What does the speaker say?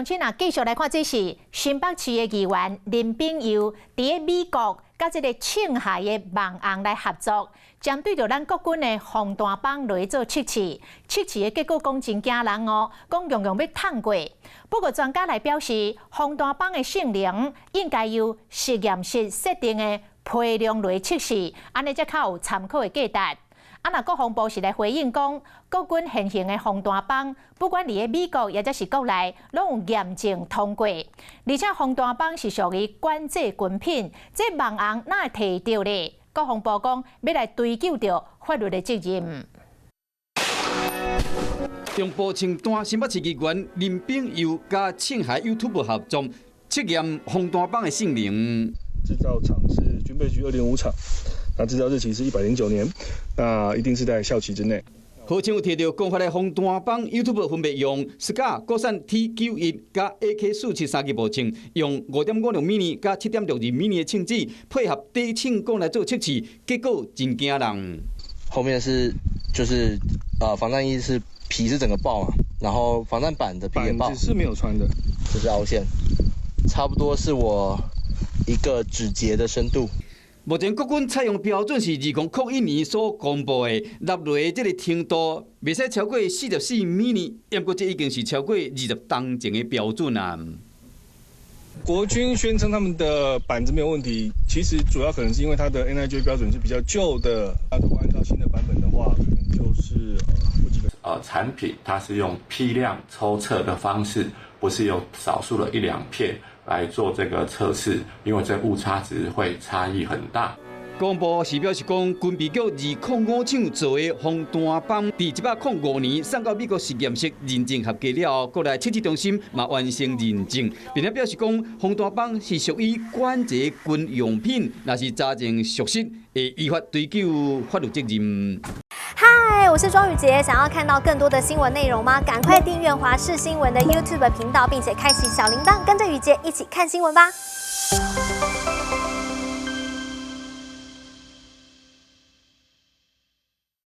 親啊，繼續來看，這是新北市的議員林炳佑，佇咧美國佮這个慶海的網紅來合作，針對著咱國軍的防彈板來做測試，測試的結果講真驚人哦，講用用欲燙過。不過專家來表示，防彈板的性能應該由實驗室設定的批量來測試，按呢才較有參考的價值。啊，若國防部是來回應講，國軍現行的防彈板，不管佇咧美國抑者是國內，攏有驗證通過。而且防彈板是屬於管制軍品，這網紅哪會提著咧？國防部講欲來追究著法律的責任。用步槍彈新北市議員林炳佑佮慶海 YouTube 合作測驗防彈板的性能。製造廠是軍備局205廠，那製造日期是109年，那一定是在效期之內。號稱有提著講法的防彈板，YouTube 分別用 SCAR 國產 T91佮 AK47三支步槍，用5.56 mm佮7.62 mm的槍支配合低槍管來做測試，結果真驚人。後面是就是防彈衣是皮是整個爆嘛，然後防彈板的皮也爆。板子是沒有穿的，這是凹陷，差不多是我一個指節的深度。目前國軍採用標準是2001年所公布的，納雷這个程度，袂使超過44 mm，毋過這已經是超過20冬前的標準啊。國軍宣稱他們的板子沒有問題，其實主要可能是因為它的 NIJ 標準是比較舊的，那如果按照新的版本的話，可能就是不及格。產品它是用批量抽測的方式，不是用少數的一兩片來做這個測試，因為這誤差值會差異很大。國防部是表示講，軍備局205廠做的防彈板，佇105年送到美國實驗室認證合格了後，國內測試中心嘛完成認證，並且表示講，防彈板是屬於管制軍用品，若是查證屬實，會依法追究法律責任。嗨，我是莊宇傑，想要看到更多的新聞內容嗎？趕快訂閱華視新聞的 YouTube 頻道，並且開啟小鈴鐺，跟着宇傑一起看新聞吧。